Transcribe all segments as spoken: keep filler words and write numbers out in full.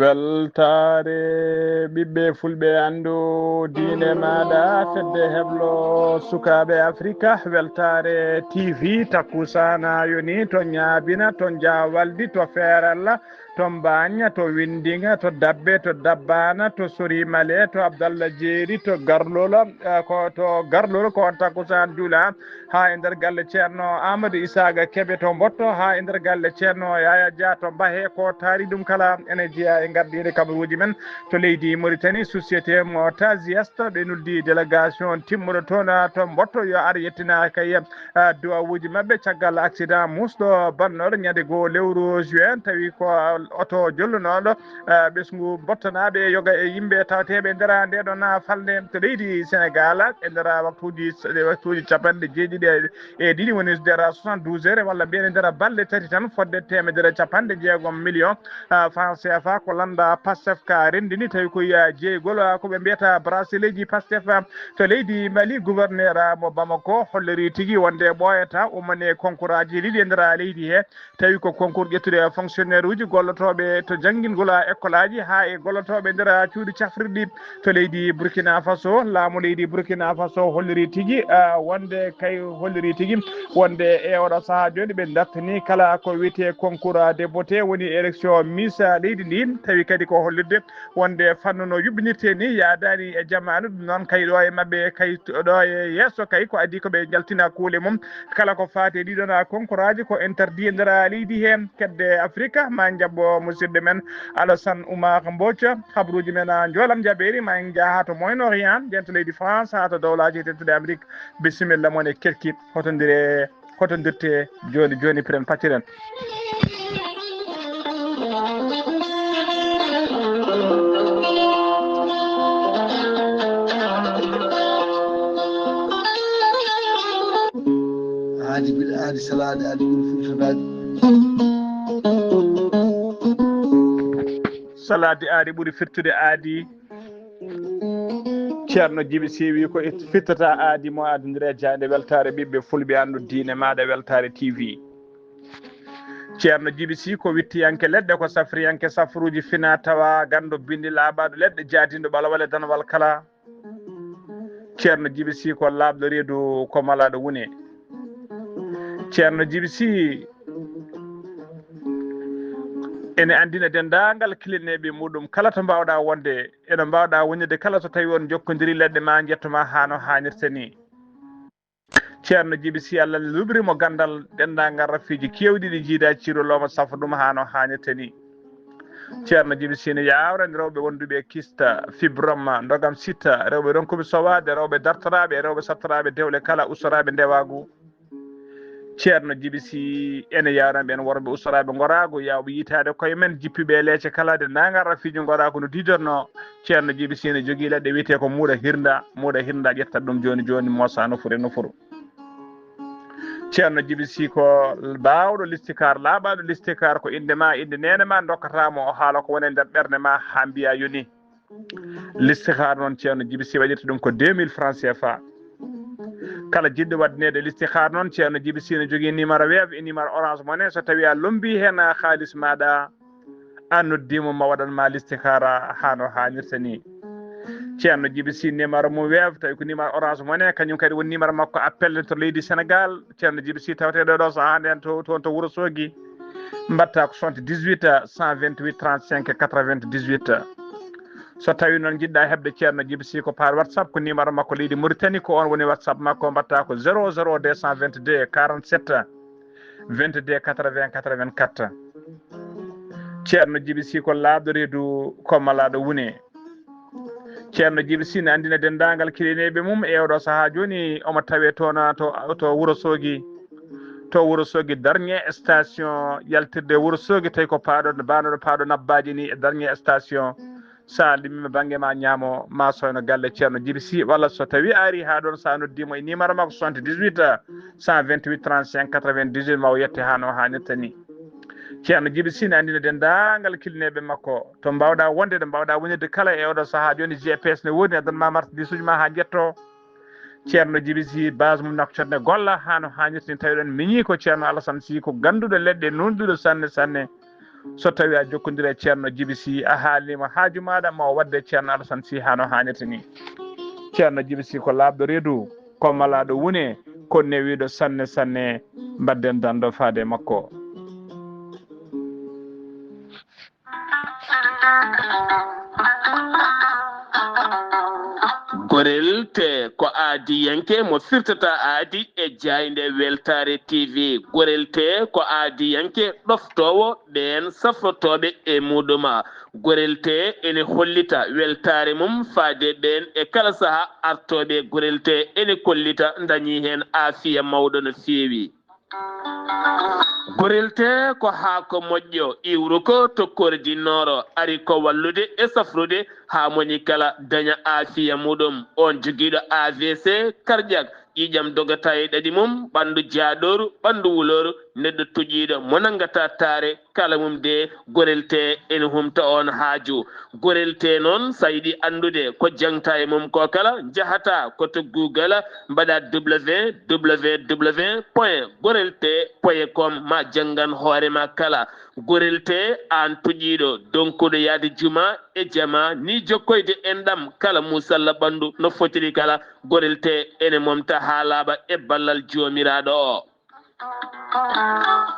Weltaare ɓiɓɓe fulɓe, anndu diine maaɗa, fedde heblo sukaaɓe Afrika. Weltaare T V, takkusaana yoni to Ñaabina, to Jaawaldi, to Feeralla, to Mbaaña, to Winndiŋa, to Dabbe, to Dabbaana, to Sorimale, to Abdalla Jeeri, to Garlolo, eh, ko to Garlolo ko on takkusaan juula. Haa e nder galle Ceerno Amadou Isaaga Kebe to Mbotto, haa e nder galle Ceerno Yaya Dia to Mbahe, ko taari ɗum kala ene jeyaa e ngardiiɗe kabaruuji men to leydi Mauritanie. Société mo Taziest ɓe nuldi délégation timmuɗo toon to Mbotto yo ar yettina kay, ah, duwawuuji maɓɓe caggal accident muusɗo bannooɗo ñande goo lewru juin, tawi ko oto jollunooɗo, ah, ɓesngu Mbottanaaɓe e yoga e yimɓe tawateeɓe e nder nde ɗon falnde to leydi Senegal e nder waktuuji, waktuuji capanɗe jeeɗiɗi e ɗiɗi, woni nder soixante-douze heures, walla mbiyen e nder balɗe tati tan, fodde teemedere capanɗe jeegom million, ah, franc C F A ko lannda Pastef ka renndini, tawi ko, ah, jeygol, ah, ko ɓe mbiyata braseleeji Pastef, ah, to leydi Mali. Gouverneur, ah, mo Bamako holliri tigi wonde ɓooyata ummane konkuraaji ɗiɗi e nder leydi he, tawi ko concours ƴettude fonctionnaire uji gollotooɓe to janngingol e école aji haa e gollotooɓe nder cuuɗi cafrirɗi to leydi Burkina Faso. Laamu leydi Burkina Faso holliri tigi, ah, wonde kay, holliri tigi wonde e oɗo sahaa jooni ɓe dartini kala ko wiyetee concours de beauté, woni élection Miss leydi ndi, tawi kadi ko hollirde wonde fannu no yuɓɓinirtee ni yaadaani e jamaanu. Ɗum noon kay ɗo e maɓɓe kay ɗo e yeeso kay ko adii ko ɓe njaltina kuule mum kala ko faati e ɗiɗon konkoraaji ko interdit e nder leydi he. Kedde Afrika ma en njaɓɓo musidɗo men Alassane Oumar Mbodj. Habruuji men a njoolam jaɓeeri ma en njaha to Moyen Orient, nden to leydi France haa to dowlaaji tedduɗe Amérique. Bisimilla mon e kerki, hotondire, hotondirte jooni jooni, piren patiren. Aadi bil aadi salaade aadi ɓuri firtude aadi. Salaade aadi ɓuri firtude aadi. Ceerno Jibi Siwi ko it-, fittata aadi mo adondire jaande weltaare ɓiɓɓe fulɓe, anndu diine maaɗa weltaare T V. Ceerno Jibi Si ko wittiyanke leɗɗe, ko safriyanke safruuji fina tawa, ganndo binndi laaɓaaɗo leɗɗe, jaadindo ɓalawale danwal kala. Ceerno Jibi Si ko laaɓɗo reedu, ko malaaɗo wune. Ceerno Jibi Si ene anndina denndaangal kilineeɓe muɗum kala to mbaawɗaa wonde, eno mbaawɗaa wonirde kala so tawii on njokkondirii leɗɗe ma njettuma haa no haanirta ni. Ceerno Jibi Si, Allah luɓiri mo ganndal denndaangal rafiiji keewɗi ɗi jiidaa ciiro looma safa ɗum haa no haanirta ni. Ceerno Jibi Si ne yaawrani rewɓe wonduɓe e kista, fibrome, ndogam sita, rewɓe ronkuɓe sowaade, rewɓe dartoraaɓe e rewɓe sattoraaɓe dewle kala, ustoraaɓe ndewaagu. Ceerno Jibi Si ene yaawrani ɓeen worɓe ustoraaɓe ngoraagu, yaawɓe yiytaade koye men, jippiiɓe e leece kala, denndaangal rafiiji ngoraagu no diidornoo. Ceerno Jibi Si ne jogii leɗɗe wiyetee ko muuɗa hirnda, muuɗa hirnda, ƴettat ɗum jooni jooni, moosaa nofuru e nofuru. Ceerno Jibi Si ko baawɗo listikaar, laaɓaaɗo listikaar, ko innde ma, innde neene ma ndokkata mo, o haala ko woni e nder ɓernde ma haa mbiyaa yoni. Listikaar noon, Ceerno Jibi Si waɗirta ɗum ko deux mille francs C F A. Kala jiɗɗo waɗaneede listikaar noon, Ceerno Jibi Si ne jogii numéro Wave e numéro Orange Money. So tawii a lombii heen kaalis maaɗa, a noddii mo, ma waɗan ma listikaara haa no haanirta ni. Ceerno Jibi Si numéro mum Wave, tawi ko numéro Orange Money, kañum kadi woni numéro makko appel to leydi Senegal. Ceerno Jibi Si tawateeɗo ɗo so haa ndeen to, toon to Wuro Soogi. Mbaɗta ko soixante-dix-huit, cent vingt-huit, trente-cinq, quatre-vingt-dix-huit. So tawii noon njiɗɗa heɓde Ceerno Jibi Si ko par WhatsApp, ko numéro makko leydi Mauritanie, ko oon woni WhatsApp makko, mbaɗta ko zéro zéro deux cent vingt-deux quarante-sept vingt-deux quatre-vingts quatre-vingt-quatre. Ceerno Jibi Si ko laaɓɗo reedu, ko malaaɗo wune. Ceerno Jibi Si ne anndina denndaangal kilineeɓe mum e oɗo sahaa jooni, omo tawee toon to, to Wuro Soogi. To Wuro Soogi, dernier station yaltirde Wuro Soogi, tawi ko paaɗo, baanoɗo paaɗo Nabbaaji ni, e dernier station. So a limmiima bannge ma ñaamo, ma sooyno galle Ceerno Jibi Si, walla so tawii a arii haa ɗoon, so a noddii mo e numéro makko soixante-dix-huit, cent vingt-huit, trente-cinq, quatre-vingt-dix-huit, ma o yette haa no haanirta ni. Ceerno Jibi Si ne anndina denndaangal kilineeɓe makko, to mbaawɗaa wonde, ɗo mbaawɗaa wonirde kala e oɗo sahaa jooni, G P S ne woodi, ne addan ma marchandise uji ma haa njettoo. Ceerno Jibi Si, base mum Nouakchott ne golla haa no haanirta ni, tawi ɗon miñi ko Ceerno Alassane Si, ko gannduɗo leɗɗe, nunɗuɗo sanne, sanne. So tawii a jokkondirii e Ceerno Jibi Sih, a haalniima haaju maaɗa, ma o waɗde Ceerno Alasan Sih haa no haanirta nii. Ceerno Jibi Sih ko laaɓɗo reedu, ko malaaɗo wune, ko newiiɗo sanne sanne, mbaɗden danndo faade e makko. Gorel te ko aadiyanke mo firtata aadi e jaaynde Weltaare T V. Gorel te ko aadiyanke ɗoftoowo ɓeen safrotooɓe e muuɗum. Gorel te ene hollita weltaare mum faade ɓeen e kala saha artooɓe. Gorel te ene kollita ndañi heen aafiya mawɗo no feewi. Gorel te ko haako moƴƴo, iwruko to kordi nooro, ari ko wallude e safrude haa moni kala daña aafiya muuɗum. Oon jogiiɗo A V C cardiaque, ƴiiƴam dogata e ɗaɗi mum, ɓanndu jaaɗooru, ɓanndu wulooru, neɗɗo tuƴiiɗo mo nanngata taare, kala mum de Gorel te ene humta oon haaju. Gorel te noon, so a yiɗi anndude ko jaŋta e mum ko kala, njahata ko to Google, mbaɗa www point gorel te point com, ma janngan hoore ma kala. Gorel te, aan tuƴiiɗo, donkuɗo yahde juma e jama, ni jokkoyde enɗam kala muusalla ɓanndu no fotiri kala, Gorel te ene momta haa laaɓa e ballal Joomiraaɗo o.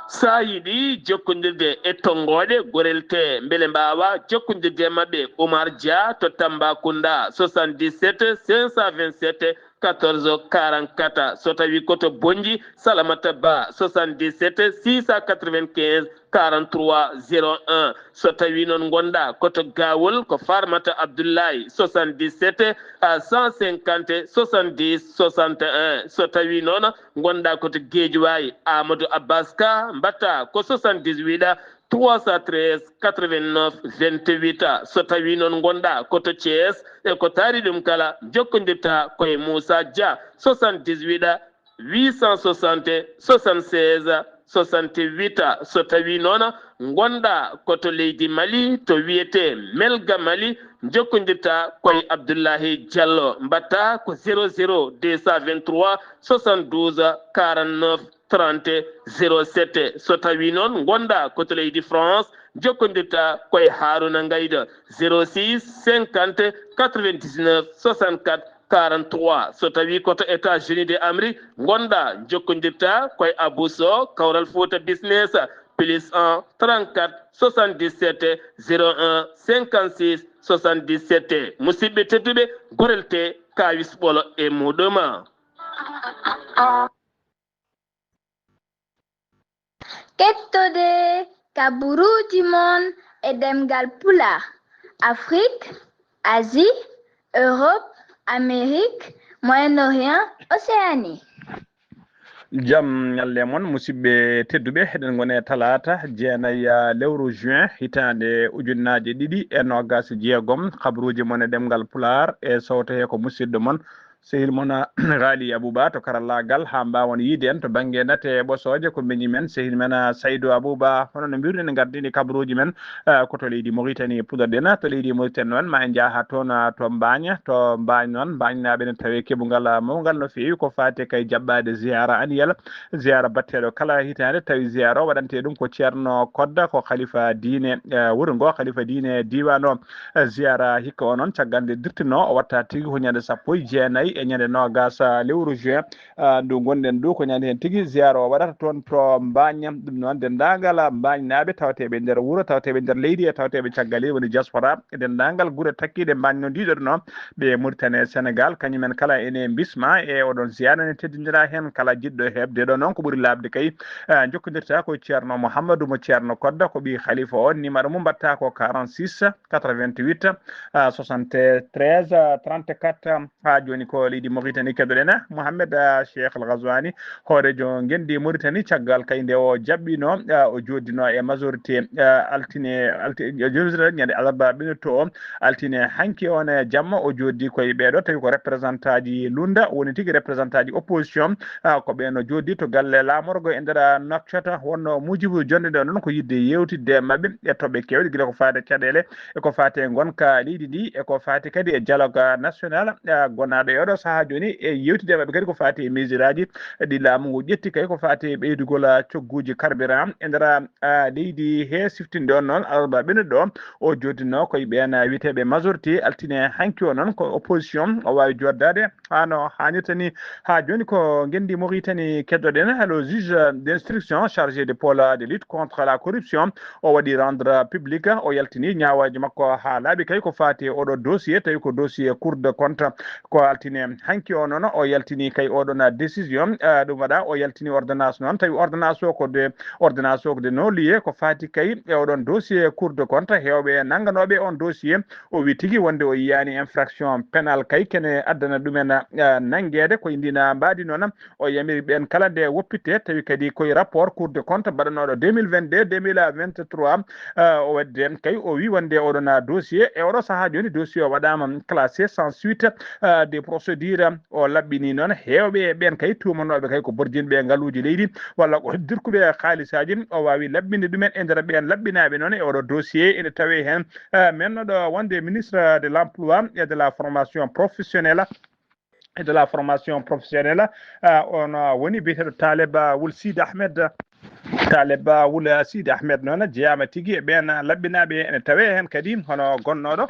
So a yiɗi jokkondirde e tonngooɗe Gorel te mbele mbaawa jokkondirde e maɓɓe, Oumar Dia to Tambacounda, soixante-dix-sept cinq cent vingt-sept quatorze quarante-quatre. So tawii ko to Bonnji, Salamata Ba, soixante-dix-sept six cent quatre-vingt-quinze quarante-trois zéro un. So tawii noon ngonɗaa ko to Gawol, ko Farmata Abdoulaye, soixante-dix-sept cent cinquante soixante-dix soixante et un. So tawii noon ngonɗaa ko to Guédiawaye, Amadou Abbas Ka, mbaɗtaa ko soixante-dix-huit trois cent treize quatre-vingt-neuf vingt-huit. So tawii noon ngonɗaa ko to Thiès e ko taari ɗum kala, jokkondirtaa ko e Moussa Dia, soixante-dix-huit huit cent soixante soixante-seize soixante-huit. So tawii noon ngonɗaa ko to leydi Mali, to wiyetee Melga Mali, jokkondirtaa ko e Abdoulahi Diallo, mbaɗtaa ko zéro zéro deux cent vingt-trois soixante-douze quarante-neuf trente zéro sept. So tawii noon ngonɗaa ko to leydi France, jokkondirtaa ko e Harouna Ngaïda, zéro six cinquante quatre-vingt-dix-neuf soixante-quatre quarante-trois. So tawii ko to États-Unis de Amérique ngonɗaa, jokkondirtaa ko e Abou Sow, Kawral Fouta Business, plus un trente-quatre soixante-dix-sept zéro un cinquante-six soixante-dix-sept. Musidɓe tedduɓe, Gorel te, kaawis ɓolo e muuɗum. Kettode kaburuuji mon e ɗemngal Pulaar, Afrik, Asie, Europe, Amérique, Moyen-Orient, Océanie. Jam ñalle mon, musidɓe tedduɓe. Eɗen ngoni e talaata jeenayi lewru juin, hitaande ujunnaaje ɗiɗi e noogaas e jeegom. Kabaruuji mon e ɗemngal Pulaar e sowto he ko musidɗo mon, sehil mon Raali Abuba to karallaagal, haa mbaawon yiide en to bannge nate e ɓosooje ko mbeñi men, sehil men Saydu Abuba. Hono no mbiruɗen, ngardini kabaruuji men, eh, ko to leydi Mauritanie puɗɗorɗen. To leydi Mauritanie noon, ma en njaha toon, eh, to Mbaañ. To Mbaañ noon, Mbaañnaaɓe ne tawi keɓungal, eh, mawngal no feewi ko faati kay jaɓɓaade ziyaara annuel, ziyaara batteeɗo kala hitaande. Tawi ziyaara o waɗantee ɗum ko Ceerno Kodda, ko khalifa diine, eh, wuro ngo, khalifa diine diiwaan o. Eh, ziyaara hikka o noon, caggal nde dirtinoo, o watta tigi ko ñande sappo e jeenayi e ñande noogaas, eh, lewru juin, ah, ndu ngonɗen ndu, ko ñande heen tigi ziyaara o waɗata toon to Mbaañ. Ɗum noon, denndaangal Mbaañnaaɓe tawateeɓe e nder wuro, tawateeɓe e nder leydi e tawateeɓe caggal leydi, woni diaspora, e denndaangal gure takkiiɗe Mbaañ no ndiiɗoɗo noon, ɓe Mauritanie e Sénégal, kañum en kala ene mbisma e oɗon ziyaara, ne teddindira heen kala jiɗɗo heɓde ɗo noon. Ko ɓuri laaɓde kay, ah, jokkondirta ko Ceerno Mouhamadou mo Ceerno Kodda, ko ɓii khalifa o, numéro mum mbaɗta ko quarante-six quatre-vingt-huit, ah, soixante-treize, ah, trente-quatre. Haa jooni ko leydi Mauritanie keɗoɗen. Mohamed, ah, Cheikh Al Ghazouani, hooreejo ngenndi Mauritanie, caggal kay nde o jaɓɓino, ah, o jooddino e majorité, ah, altine, alti-, jooɗita ñande alarba ɓennuɗo o, altine hanki on e jamma, o jooɗi koye ɓeeɗo, tawi ko représentant ji lunda, woni tigi représentant ji opposition, ah, ko ɓeen o jooɗi to galle laamorgo e nder, ah, Nouakchott. Wonno muujibu jonde ɗo noon ko yiɗde yeewtidde e maɓɓe e toɓɓe keewɗe, gila ko faati e caɗeele, e ko faati e ngonka leydi ndi, e ko faati kadi e dialogue national, ah, gonaaɗo e oɗo sahaa jooni e yewtide e maɓɓe kadi ko faati e mesure aji ɗi laamu ngu ƴetti kay ko faati e ɓeydugol, ah, cogguuji carburant e nder, ah, leydi he siftinde on noon alarba ɓennuɗo ɗo. O jooɗino ko e ɓeen, ah, wiyeteeɓe majorité altine hanki o noon ko opposition o waawi jooɗdaade haa no haanirta ni. Haa jooni ko ngenndi Mauritanie keddoɗen. Halo juge d'instruction chargé de pôle de lutte contre la corruption o waɗi rendre public, o yaltini ñaawaaji makko haa laaɓi kay ko faati e oɗo dossier, tawi ko dossier Cour de compte. Ko altine hanki o noon o yaltini kay oɗon décision, ah, ɗum waɗa o yaltini ordonnance noon, tawi ordonnance o ko de, ordonnance o ko de non-lieu ko faati kay e oɗon dossier Cour de compte. Heewɓe nannganooɓe on dossier o wi tigi wonde o yiyaani infraction pénal kay kene addana ɗumen, ah, nanngeede. Ko indina mbaadi noon o yamiri ɓeen kala nde woppitte, tawi kadi koye rapport Cour de compte mbaɗanooɗo deux mille vingt-deux, deux mille vingt-trois, ah, o waɗde kay o wi wonde oɗon dossier e oɗo sahaa jooni dossier o waɗaama classé sans suite, ah, de procédure. O laɓɓini noon heewɓe e ɓeen kay tuumanooɓe kay ko borjinɓe ngaluuji leydi walla ko dirkuɓe haalisaaji. O waawi laɓɓinde ɗumen e nder ɓeen laɓɓinaaɓe noon e oɗo dossier ene tawee heen, ah, mennoɗo wonde ministre de l'emploi et de la formation professionnelle et de la formation professionnelle, ah, on, ah, woni biyeteeɗo Taleb, ah, Wul Sid Ahmed. Taleb, ah, Wul Sid Ahmed noon jeyaama tigi e ɓeen, ah, laɓɓinaaɓe ene tawee heen kadi hono gonnooɗo.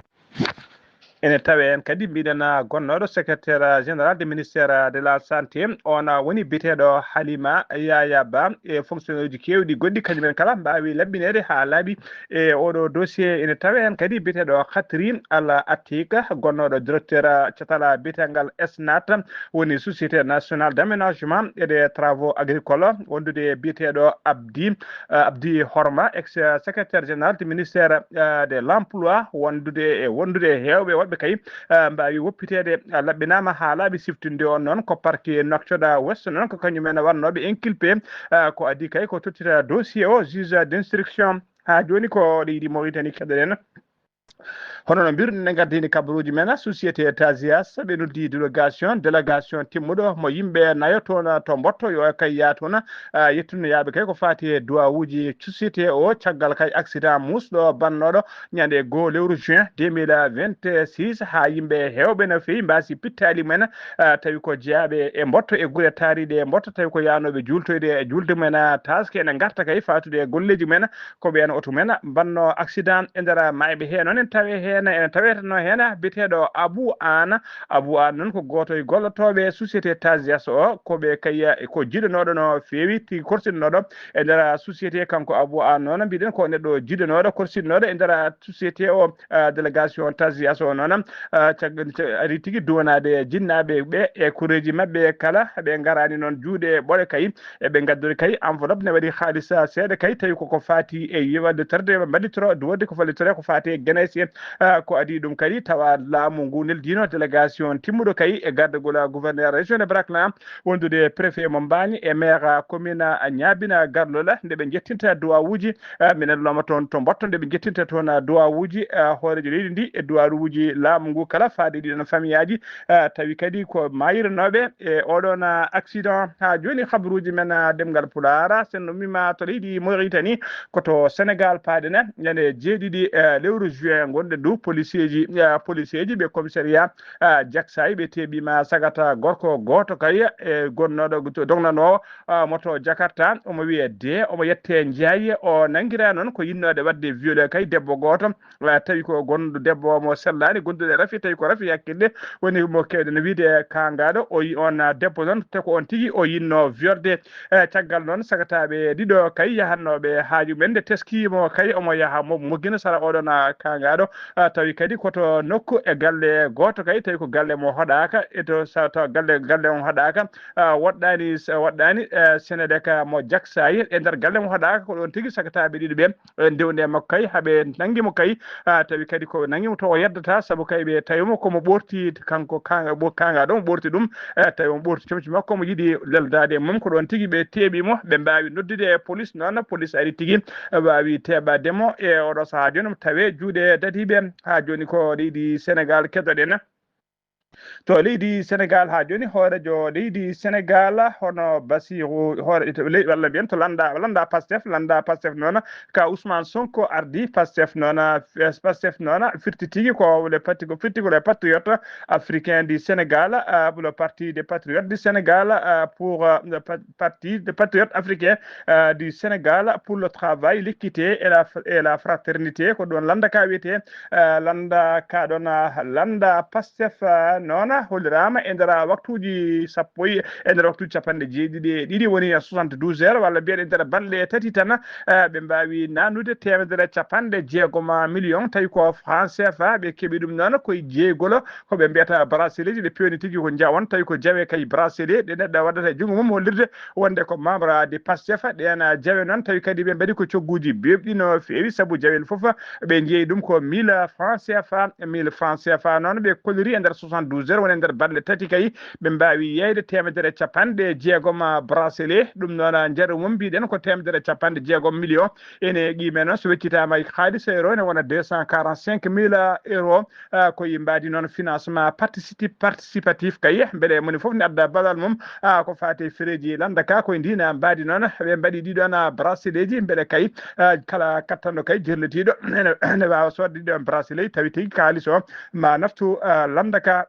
Ene tawee heen kadi mbiɗen, ah, gonnooɗo secrétaire, ah, général de ministère, ah, de la santé. On, ah, woni biyeteeɗo Halima Yaya Ba e fonctionnaire uji keewɗi goɗɗi kañumen kala mbaawi laɓɓineede haa laaɓi e oɗo dossier. Ene tawee heen kadi biyeteeɗo Khatri Al Atik, gonnooɗo directeur, ah, catala biyetengal S N A T, woni Société Nationale d'Aménagement et des Travaux Agricoles, wondude e biyeteeɗo Abdi, ah, Abdi Horma, ex secrétaire général du ministère, ah, de l'emploi, wondude e, wondude e heewɓe woɗɓe kay, ah, mbaawi woppiteede, ah, laɓɓinaama haa laaɓi. Siftinde on noon ko parquet Nouakchott Ouest noon ko kañum en wannooɓe inculpé, ah, ko adii kay ko tottita dossier o juge d'instruction. Haa jooni ko leydi Mauritanie keɗoɗen. Hono no mbirɗen, en ngardiino kabaruuji men, société Tazias ɓe noddi délégation, délégation timmuɗo mo yimɓe nayo toon to Mboto, yo kay yaa toon, ah, yettuno yaaɓe kay ko faati e duwawuuji société o, caggal kay accident muusɗo bannooɗo ñande goo lewru juin deux mille vingt-six, haa yimɓe heewɓe no feewi mbaasi pittaali mumen, ah, tawi ko jeyaaɓe e Mboto e gure taariiɗe e Mboto, tawi ko yaanooɓe juultoyde e juulde mumen, ah, taaske ene ngarta kay faatude e golleeji mumen. Ko ɓeen oto men mbanno accident e nder maayɓe hee. Noon en tawi heen, ene tawetenoo heen biyeteeɗo Abou Anne. Abou Anne noon ko gooto e gollotooɓe société Tazias o, ko ɓe kay, ko jiɗanooɗo no feewi tigi korsinooɗo e nder société. Kanko Abou Anne noon mbiɗen ko neɗɗo jiɗanooɗo korsinooɗo e nder société o, ah, délégation Tazias o noon, ah, caggal, ca-, ari tigi duwanaade jinnaaɓe ɓe e kureeji maɓɓe kala, ɓe ngaraani noon juuɗe ɓole kay. Eɓe ngaddori kay enveloppe ne waɗi haalis, ah, seeɗa kay, tawi koko faati e yiwande terde, ɓe mballitoro, duworde ko fallitore ko faati e Guénesse. Ah, ko adii ɗum kadi tawa laamu ngu neldiino délégation timmuɗo kay e gardagol, ah, gouverneur région de Brakna, wondude préfet mo Mbani e maire, ah, commune, ah, Niabina Garlola, nde ɓe njettinta duwawuuji, ah, minen looma toon to Mboto, nde ɓe njettinta toon, ah, duwawuuji, ah, hooreejo leydi ndi e duwawuuji laamu ngu kala faade ɗiɗon famiyaaji, ah, tawi kadi ko maayiranooɓe e oɗon, ah, accident. Haa jooni, habaruuji men, ah, ɗemngal Pulaar, so en ummiima to leydi Mauritanie, ko to Sénégal paaɗen, ñande jeeɗiɗi, eh, lewru juin ngonɗen ɗo, policeeji, ah, policeeji ɓe commissariat, ah, Jaksaay, ɓe teeɓiima sagata gorko gooto kay, e gonnooɗo, dognanoowo, ah, moto Jakarta, omo wiyee Dee, omo yettee Njaay, o nanngiraa noon ko yiɗnoode waɗde violé kay debbo gooto, ah, tawi ko gonɗo debbo mo sellaani, gonɗo e rafi, tawi ko rafi hakkille woni mo keewɗen wiyde kaangaaɗo. O yi-, on, ah, debbo noon, te ko on tigi o yiɗno violde. Eh, caggal noon, sagataaɓe ɗiɗo kay yahannooɓe haaju men, nde teskiimo kay omo yaha mo, mo gina sara oɗon, ah, kaangaaɗo, ah, tawi kadi ko to nokku e galle gooto kay, tawi ko galle mo hoɗaaka, e to sa-, to galle, galle on hoɗaaka, ah, woɗɗaani, woɗɗaani, eh, Senedeka mo Jaksaay e nder galle mo hoɗaaka, ko ɗoon tigi sagataaɓe ɗiɗo ɓe, eh, ndewni e makko kay, haa ɓe nanngi mo kay, ah, tawi kadi ko nanngi mo to o yeddata, sabu kay ɓe tawi mo ko mo ɓoorti kanko kaanga-, ɓo-, kaanga ɗo, mo ɓoorti ɗum, eh, tawi mo ɓoorti comci makko, mo yiɗi leldaade e mum, ko ɗoon tigi ɓe teeɓi mo, ɓe mbaawi noddude e police noon, police ari tigi, eh, waawi teeɓaade mo e oɗo sahaa jooni, mo tawee juuɗe dadiiɓe. Haa jooni ko leydi Senegaal keddoɗen. To leydi Sénégal haa jooni, hooreejo leydi Sénégal hono Bassirou, hoore, to ley-, walla mbiyen to lannda, lannda Pastef, lannda Pastef noon, ka Ousmane Sonko ardi Pastef noon, eh, Pastef noon firti tigi ko le parti, ko firti ko le patriote africain du Sénégal, ah, le parti des patriotes du Sénégal, ah, pour, ah, le pa-, parti des patriotes africains, ah, du Sénégal pour le travail, l'équité et la, et la fraternité. Ko ɗoon lannda ka wiyetee, ah, lannda ka ɗoon, ah, lannda Pastef, ah, noon holliraama e nder waktuuji sappo e, e nder waktuuji capanɗe jeeɗiɗi e ɗiɗi, woni soixante-douze heures, walla mbiyen e nder balɗe tati tan, ah, ɓe mbaawi naatnude teemedere capanɗe jeegom million, tawi ko franc C F A ɓe keɓi ɗum noon, koye jeygol ko ɓe mbiyata bracelet ji, ɗe pewni tigi ko jawon, tawi ko jawe kay bracelet ɗe neɗɗo waɗata e junngo mum, hollirde wonde ko membre de Pastef. Ɗeen jawe noon tawi kadi ɓe mbaɗi ko cogguuji beewɗi no feewi, sabu jawe fof ɓe njeyi ɗum ko mille francs C F A, mille francs C F A noon ɓe kolliri e nder soixante-douze heures, woni e nder balɗe tati kay ɓe mbaawi yeeyde teemedere capanɗe jeegom bracelet. Ɗum noon, njaru mum mbiɗen ko teemedere capanɗe jeegom million. Ene qiime noon, so weccitaama e haalis euro, ene wona deux cent quarante-cinq mille euro. Ah, ko yi mbaadi noon financement participi-, participatif kay, mbele moni fof ne adda ballal mum, ah, ko faati e fereeji lannda ka, ko e ndina mbaadi noon ɓe mbaɗi ɗiɗon, ah, braceletsji, mbele kay, ah, kala kattanɗo kay jerlitiiɗo ene, ene waawa soodde ɗiɗon bracelet, tawi tigi kaalis o ma naftu, ah, lannda ka.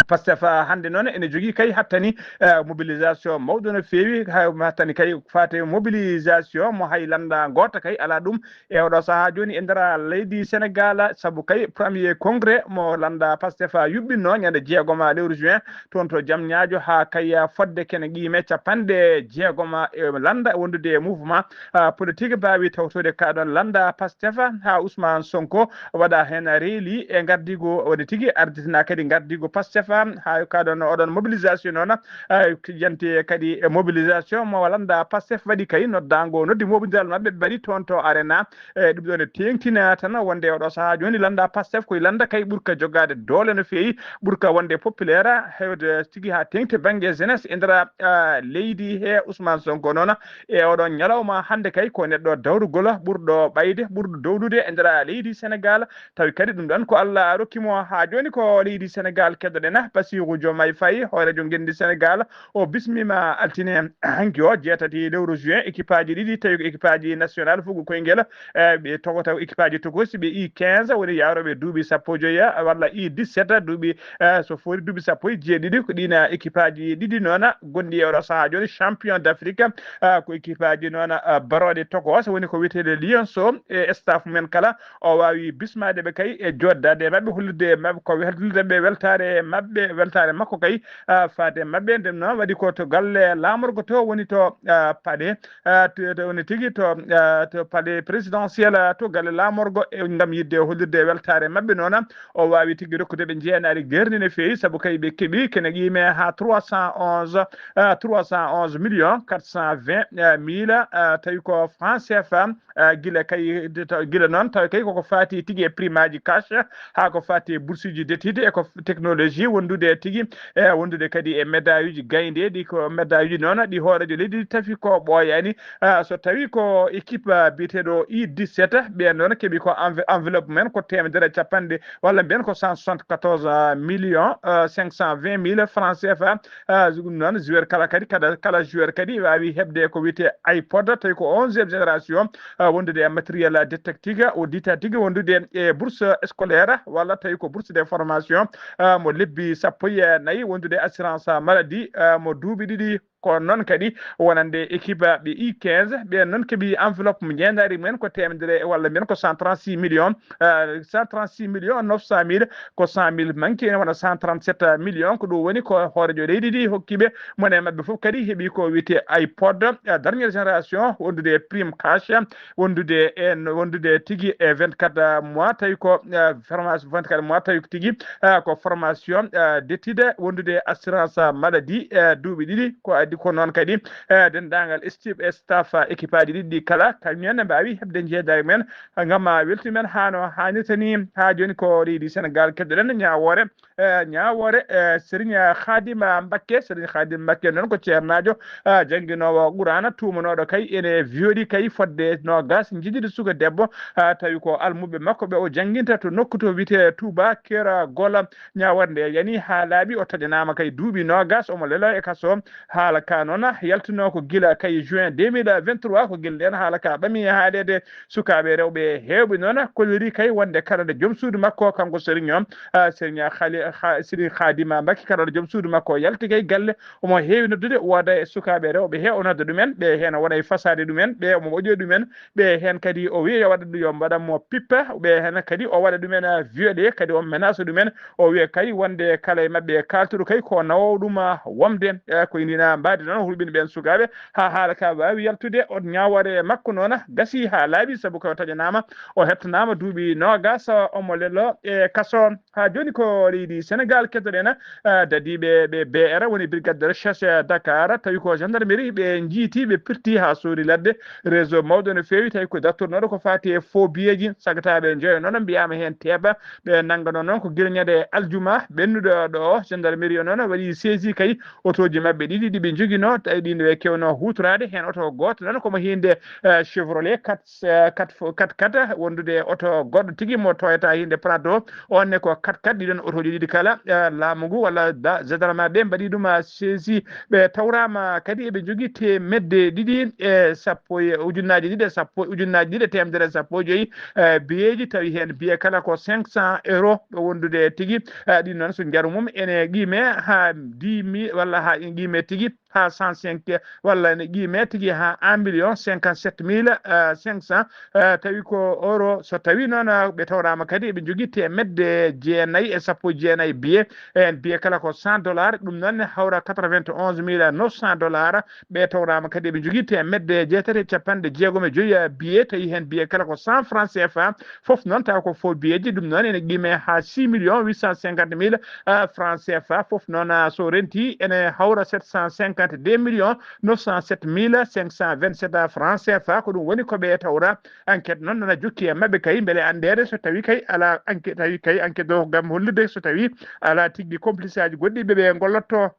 Pastef, ah, hannde noon ene jogii kay hattani, eh, mobilisation mawɗo no feewi, ha-, hattani kay faate mobilisation mo hay lannda ngoota kay alaa ɗum. E oɗo sahaa jooni e nder leydi Sénégal, sabu kay premier congrès mo lannda Pastef yuɓɓinno ñande jeegom lewru juin, toon to Diamniadio, haa kay fodde kene qiime capanɗe jeegom e lannda wondude e mouvement, ah, politique mbaawi tawtoyde kaɗon lannda Pastef, haa Ousmane Sonko waɗa heen reeli e ngardiigu, woni tigi arditina kadi ngardiigu Pastef, haa kaɗon oɗon mobilisation noon, ah, yanti kadi e mobilisation mo lannda Pastef waɗi kay noddaango, noddi mobindiral maɓɓe ɓe mbaɗi toon to Arena. E ɗum ɗoon e teeŋtina tan wonde oɗo sahaa jooni lannda Pastef koye lannda kay ɓurka jogaade doole no feewi, ɓurka wonde populaire, heewde tigi haa teeŋti bannge jeunesse e nder, ah, leydi he. Ousmane Sonko noon e oɗon ñalawma hannde kay ko neɗɗo dawrugol ɓurɗo ɓayde, ɓurɗo dowlude e nder leydi Sénégal. Tawi kadi ɗum ɗoon ko Allah rokki mo haa jooni ko leydi Sénégal. Keddoɗen Bassirou Diomaye Faye, hooreejo ngenndi Sénégal, o bismiima altine hanki o, jeetati lewru juin, équipe aji ɗiɗi, tawi ko équipe aji national fuɗɗo koyngel, eh, ɓe togoto équipe aji tokosi, ɓe U quinze, woni yaarooɓe duuɓi sappo e joyi, walla U dix-sept, duuɓi, eh, so fori duuɓi sappo e jeeɗiɗi, ko ɗiin équipe aji ɗiɗi noon gonɗi e oɗo sahaa jooni champion d'Afrique, ah, ko équipe aji noon, ah, barooɗe tokos, woni ko wiyeteeɗo Lionceaux, e staff men kala, o waawi bismaade ɓe kay e jooddaade e maɓɓe, hollirde e maɓɓe ko hollirde ɓe weltaare maɓɓe, weltaare makko kay, ah, faade e maɓɓe. Ndeen noon waɗi ko to galle laamorgo to woni to, ah, palais, ah, to, to woni tigi to, ah, to palais présidentiel, ah, to galle laamorgo, e ngam yiɗde hollirde e weltaare maɓɓe noon. O waawi tigi rokkude ɓe njeenaari geerndi no feewi, sabu kay ɓe keɓi kene qiime haa trois cent onze, ah, trois cent onze millions quatre cent vingt mille, ah, tawi ko franc C F A. Ah, gila kay, de-, taw-, gila noon, tawi kay koko faati tigi e prime aji cash, haa ko faati e bourse uji d'étude, e ko f-, technologie, wondude tigi, e wondude kadi e médaille uji gayndeeji, ko médaille uji noon ɗi hooreejo leydi tafi ko ɓooyaani. Ah, so tawi ko équipe, ah, biyeteeɗo U dix-sept, ɓeen noon keɓi ko enve-, enveloppe men ko teemedere capanɗe, walla mbiyen ko cent soixante-quatorze millions, ah, cinq cent vingt mille francs C F A. Ah, ɗum noon, joueur kala kadi, kala, kala joueur kadi waawi heɓde ko wiyetee iPod, tawi ko onzième génération, ah, wondude e matériel didactique, o didactique, wondude e bourse scolaire, walla tawi ko bourse de formation, ah, mo lebbi sappo e nayi, wondude assurance maladie, ah, mo duuɓi ɗiɗi. Ko noon kadi wonande équipe ɓe U quinze, ɓeen noon keɓi enveloppe mo njeenaari mumen ko teemedere, walla mbiyen ko cent trente-six millions, ah, cent trente-six millions neuf cent mille, ko cent mille manque, ene wona cent trente-sept millions. Ko ɗum woni ko hooreejo leydi ndi hokki ɓe. Mone maɓɓe fof kadi heɓi ko wiyetee iPod, ah, dernière génération, wondude e prime cash, wondude e, wondude tigi e vingt-quatre mois, tawi ko, ah, formation vingt-quatre mois, tawi ko tigi, ah, ko formation, ah, d'étude, wondude e assurance maladie, ah, duuɓi ɗiɗi, ko Ko noon kadi, eh, denndaangal Steve e staff, eh, équipe aji ɗiɗi ɗi kala, kañum en ne mbaawi heɓde njeedaari men, eh, ngam, ah, weltu men haa no haanirta ni. Haa jooni ko leydi Senegal keɗoɗen ñaawoore, eh, ñaawoore, eh, Serigne Khadim Mbakke. Serigne Khadim Mbakke noon ko ceernaajo, eh, jannginoowo Qur'aana, tuumanooɗo kay ene violi kay fodde noogas, njiɗiiɗo suka debbo, eh, tawi ko almuɓɓe makko ɓe o jannginta to nokku to wiyetee Touba Kera Gola. Ñaawoore nde yani haa laaɓi, o taƴanaama kay duuɓi noogas, omo leloo e kaso. Haala ka noon yaltinoo ko gila kay juin deux mille vingt-trois, ko gila ndeen haala ka ɓami haaɗeede. Sukaaɓe rewɓe heewɓe noon kolliri kay wonde kala nde joom suudu makko, kanko Serigne o, ah, Serigne Khali-, Kha-, Serigne Khadima Mbacké, kala nde joom suudu makko yalti kay galle, omo heewi noddude, wooda e sukaaɓe rewɓe he o nodda ɗumen, ɓe heen o waɗa e fasaade ɗumen, ɓe omo waɗi ɗumen, ɓe heen kadi o wiya yo waɗa ɗum, yo mbaɗa mo pipa, ɓe heen kadi o waɗa ɗumen, ah, violé, kadi o menace ɗumen, o wiya kay wonde kala e maɓɓe kaaltuɗo kay ko nawo ɗum, ah, womde, eh, ko indina mbaadi noon hulɓini ɓeen sukaaɓe, haa haala ka waawi yaltude. On ñaawoore makko noon gasi haa laaɓi, sabu ko taƴanaama, o hettanaama duuɓi noogas, omo leloo e kaso. Haa jooni ko leydi Senegal keddoɗen, eh, dadiiɓe ɓe B R woni Brigade de Recherche Dakar, tawi ko gendarmerie ɓe njiiti, ɓe pirti haa soori ladde réseau mawɗo no feewi, tawi ko dartornooɗo ko faati e faux billeeji, sagataaɓe njoyo noon mbiyaama heen teeɓa, ɓe nanngano noon ko gila ñande aljuma ɓennuɗo ɗo, gendarmerie o noon waɗi saisi kay otooji maɓɓe ɗiɗi ɗi ɓe njoginoo, tawi ɗiin ɓe kewnoo huutoraade, heen oto gooto noon ko mo hiinde, eh, Chevrolet quatre, eh, quatre fo-, quatre quatre, wondude oto goɗɗo tigi mo toyata hiinde Prado, on ne ko quatre quatre, ɗiɗon otooji ɗiɗi kala, eh, laamu ngu walla da-, gendarme ɓe mbaɗi ɗum, ah, saisi. Ɓe tawraama kadi eɓe njogii teemedde ɗiɗi e sappo e ujunnaaji ɗiɗi e sappo, ujunnaaji ɗiɗi e teemedere e sappo e joyi, eh, biyeeji, tawi heen biye kala ko cinq cents euros, ɗo wondude tigi, eh, ɗin noon so njaru mum ene qiime haa dix mille walla haa qiime tigi haa cent cinq walla ene qiime tigi haa un million cinquante-sept mille, eh, cinq cents, eh, tawi ko euro. So tawi noon, eh, ɓe tawraama kadi eɓe njogii teemedde jeenayi e sappo e jeenayi biye, en biye kala ko cent dollars, ɗum noon ne hawra quatre-vingt-onze mille neuf cents dollars. Ɓe tawraama kadi eɓe njogii teemedde jeetati e capanɗe jeegom e joyi, eh, biye, tawi heen biye kala ko cent francs C F A, fof noon tawa ko faux biyeeji, ɗum noon ene qiime haa six millions huit cent cinquante mille, eh, francs C F A, fof noon, ah, so renti ene hawra sept cent cinquante-deux millions neuf cent sept mille cinq cent vingt-sept francs C F A, ko ɗum woni ko ɓe tawra. Enquête noon nana jokki e maɓɓe kay, mbele anndeede so tawi kay alaa enquête, tawi kay enquête o ngam hollirde so tawi alaa tigi complice aji goɗɗi ɓe ɓe ngollotto.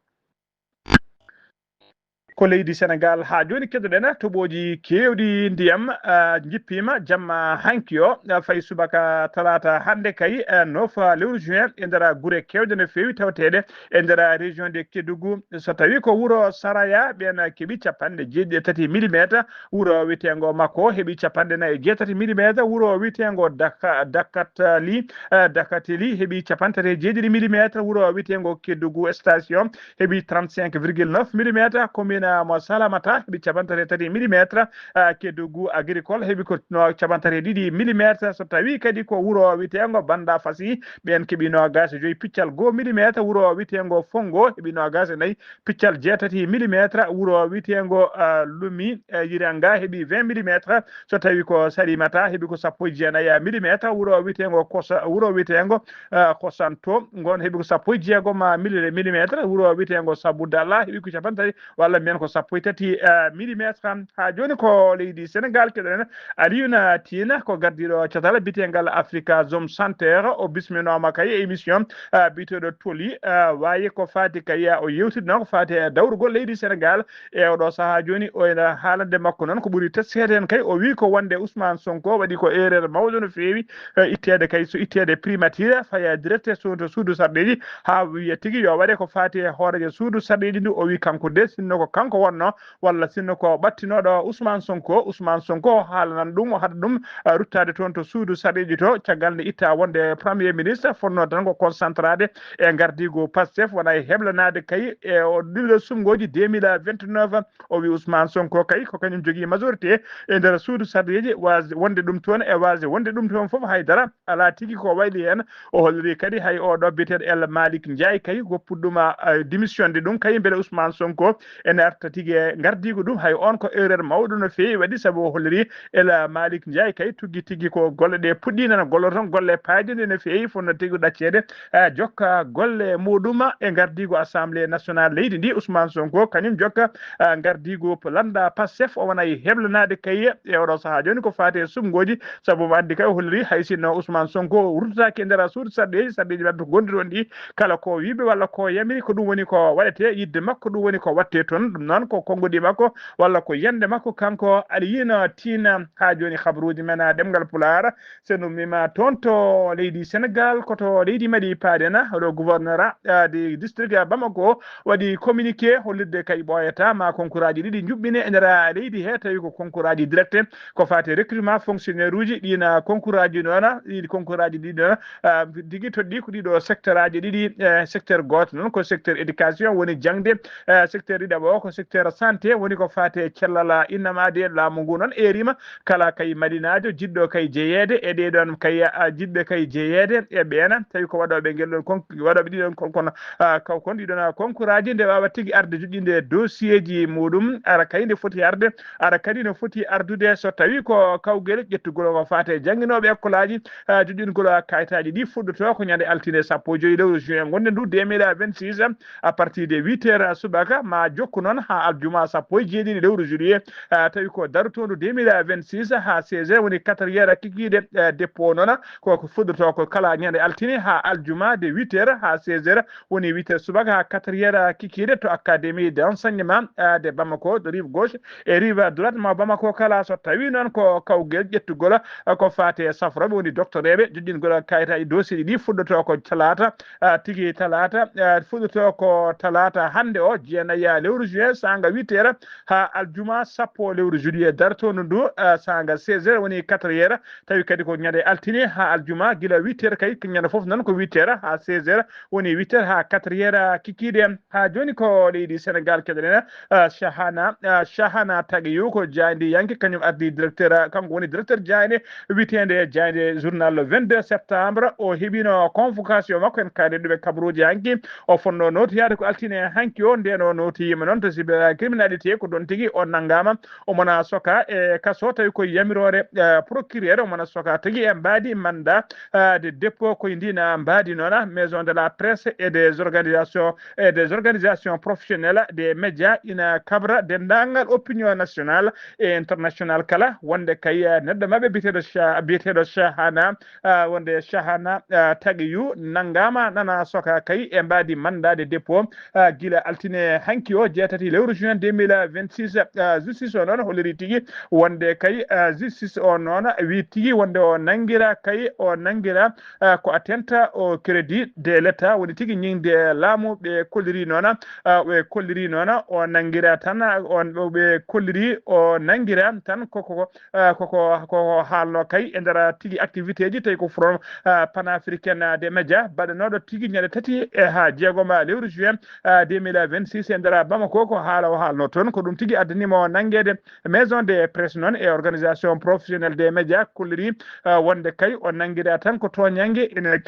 Ko leydi Senegal haa jooni keddoɗen toɓooji keewɗi ndiyam, ah, njippiima jamma hanki o, ah, fayi subaka talaata hannde kay, ah, neuf lewru juin e nder gure keewɗe no feewi tawteeɗe e nder région de Kédougou. So tawi ko wuro Saraya, ɓeen keɓi capanɗe jeeɗiɗi e tati millimetre, wuro wiyeteengo Mako heɓi capanɗe nayi e jeetati millimetre, wuro wiyeteengo Daka-, Dakatali, eh, Dakateli heɓi capanɗe tati e jeeɗiɗi millimetre, wuro wiyeteengo Kédougou Station heɓi trente-cinq virgule neuf millimetre, commune mo Salamata heɓi capanɗe tati e tati millimetre, eh, Kédougou Agricole heɓi ko no capanɗe tati e ɗiɗi millimetre. So tawi kadi ko wuro wiyeteengo Banda Fasi, ɓeen keɓi noogaas e joyi piccal goo millimetre, wuro wiyeteengo Fongo heɓi noogaas e nayi piccal jeetati millimetre, wuro wiyeteengo, ah, Lumi, eh, Yiranga heɓi vingt millimetre, so tawi ko Salimata heɓi ko sappo e jeenayi millimetre, wuro wiyeteengo Kosa-, wuro wiyeteengo, ah, Kosanto, ngon heɓi ko sappo e jeegom, ah, milli-, millimetre, wuro wiyeteengo Sabu Dalla heɓi ko capanɗe tati walla mbiyen ko sappo e tati, ah, millimetre. Haa jooni ko leydi Senegal keɗoɗen. Aliyuna Tiina ko gardiiɗo catal biyeteegal Africa Zone Center, o bisminooma kay e émission, ah, biyeteeɗo Toli, ah, waawi ko faati kay, ah, o yewtidno ko faati e dawrugol leydi Senegal e oɗo sahaa jooni. O ena haalande makko noon ko ɓuri teskaade heen kay, o wii ko wonde Ousmane Sonko waɗi ko erreur mawɗo no feewi, eh, itteede kay, so itteede primature, faya direct so to suudu sarɗeeji, haa wiya tigi yo waɗe ko faati e hooreejo suudu sarɗeeji ndu. O wii kanko de, sinno ko kanko wonno, walla sinno ko ɓattinooɗo Ousmane Sonko, Ousmane Sonko haalanan ɗum, o haɗa ɗum, eh, ruttaade toon to suudu sarɗeeji to, caggal nde itta wonde Premier Ministre fotnoo tan ko concentrade e ngardiigu Pastef, wona e heblanaade kay e o ɗiɗo sumngooji deux mille vingt-neuf. O wi Ousmane Sonko kay ko kañum jogii majorité e nder suudu sarɗeeji, waasde wonde ɗum toon e waasde wonde ɗum toon fof, haydara alaa tigi ko wayli heen. O holliri kadi hay o ɗo biyeteeɗo El Malick Ndiaye kay ko puɗɗuma, eh, démissionde ɗum kay, mbele Ousmane Sonko ene Tigi e ngardiigu ɗum, hay on ko erreur mawɗo no feewi waɗi, sabu o holliri Ela Malik Ndiaye kay tuggi tigi ko golle ɗe puɗɗi nana gollo toon, golle paayɗe nde no feewi, fof no tigi ɗacceede, eh, jokka golle muɗum e ngardiigu Assemblée nationale leydi ndi. Ousmane Sonko kañum jokka, eh, ngardiigu lannda Pastef, o wona e heblanaade kay e oɗo sahaa jooni ko faati e suɓngooji, sabu mo anndi kay o holliri hay sinno Ousmane Sonko ruttataake e nder suudu sarɗeeji, sarɗeeji maɓɓe ko gonɗi toon ɗi, kala ko wiiɓe walla ko yamiri ko ɗum woni ko waɗetee, yidde makko ɗum woni ko waɗtee toon. Ɗum noon ko konngudi makko walla ko yande makko kanko Aliyina Tina. Haa jooni habruuji men, ah, ɗemngal Pulaar, so no mima toon to leydi Senegal, ko to leydi Mali paadena, ɗo gouverneur, ah, de district, ah, Bamako waɗi communiqué hollirde kay ɓooyata ma konkuraaji ɗiɗi njuɓɓine e nder leydi he, tawi ko konkuraaji direct ko faati recrutement fonctionnaire uji. Ɗiin konkuraaji noon, ɗiin konkuraaji ɗi noon, ah, tigi toɗɗi ko ɗiɗo secteur aji ɗiɗi, eh, secteur gooto noon ko secteur éducation woni jaŋde, eh, secteur ɗiɗaɓo o ko secteur santé woni ko faati e cellal innamaade laamu ngu noon. Eerima kala kay madinaajo jiɗɗo kay jeyeede e ɗee ɗoon kay, ah, jiɗɓe kay jeyeede e ɓeena, tawi ko waɗooɓe ngel ɗoon kon-, waɗooɓe ɗiɗon kon-, kono, ah, kaw kon ɗiɗon, ah, konkuraaji nde waawa tigi arde joƴƴinde dossier ji muɗum, ara kay nde foti arde, ara kadi no foti ardude so tawi ko kawgel ƴettugol ko faati e jannginooɓe ekkolaaji, ah, joƴƴingol kayitaaji ɗi fuɗɗoto ko ñande altine sappo e joyi lewru juin ngonɗen ndu deux mille vingt-six, à partir de huit heures subaka ma jokku noon haa aljuma sappo e jeeɗiɗi lewru juillet, ah, tawi ko darotoondu deux mille vingt-six haa seize heures woni quatre heures kikiiɗe, eh, dépôt noon ko, ko fuɗɗoto ko kala ñande altine haa aljuma de huit heures haa seize heures woni huit heures subaka haa quatre heures kikiiɗe to académie d'enseignement, ah, de Bamako, de rive gauche e rive droite ma Bamako kala. So tawi noon ko kawgel ƴettugol, ah, ko faati e safrooɓe woni doctoreeɓe, joƴƴingol kayitaaji dossier ji ɗi fuɗɗoto ko talaata, ah, tigi talaata, ah, fuɗɗoto ko talaata hannde o, jeenayi lewru juin, saanga huit heures, haa aljuma sappo lewru juillet. Darotoondu ndu, ah, saanga seize heures woni quatre heures, tawi kadi ko ñande altine haa aljuma gila huit heures kay, ñande fof noon ko huit heures haa seize heures, woni huit heures haa quatre heures kikiiɗe. Haa jooni ko leydi Senegal keɗoɗen, ah, Shahana, ah, Shahana Tagiyu ko jaayndiyanke, kañum ardi directeur, ah, kanko woni directeur jaaynde wiyeteende jaaynde journal le vingt-deux septembre. O heɓino convocation makko en kayde ɗuɓe kabaruuji hanki. O fonno nootoyaade ko altine hanki o, ndeen o nootoyiima noon to cybercriminalité, ko ɗoon tigi o nanngaama. Omo na soka e kaso tawi ko yamiroore, eh, procureur, omo na soka tigi e mbaadi mandat, eh, de dépôt ko e ndiin mbaadi noon, Maison de la Presse et des organisations, et des organisations professionnelles des médias ina kabra denndaangal opinion nationale e international kala, wonde kay, eh, neɗɗo maɓɓe biyeteeɗo Sha-, biyeteeɗo Shahana, ah, wonde Shahana, ah, Tagiyu nanngaama nana soka kay e mbaadi mandat de dépôt, ah, gila altine hanki o, jeetati lewru juin deux mille vingt-six. Ah, justice o noon holliri tigi wonde kay, ah, justice o noon wi tigi wonde o nanngira kay, o nanngira, ah, ko atteinte au crédit de l'État, woni tigi ñiŋde laamu. Ɓe kolliri noon, ah, ɓe kolliri noon o nanngira tan, on ɓe kolliri o nanngira tan koko, ah, koko, koko haalno kay e nder tigi activité ji tawi ko Front, ah, Panafricain des Médias baɗanooɗo tigi ñande tati e haa jeegom lewru juin, ah, deux mille vingt-six e nder Bamako, ko haala o haalno toon. Ko ɗum tigi addani mo nanngeede. Maison de Presse noon e Organisation Professionnelle des Médias kolliri, ah, wonde kay o nanngira tan ko tooñannge ene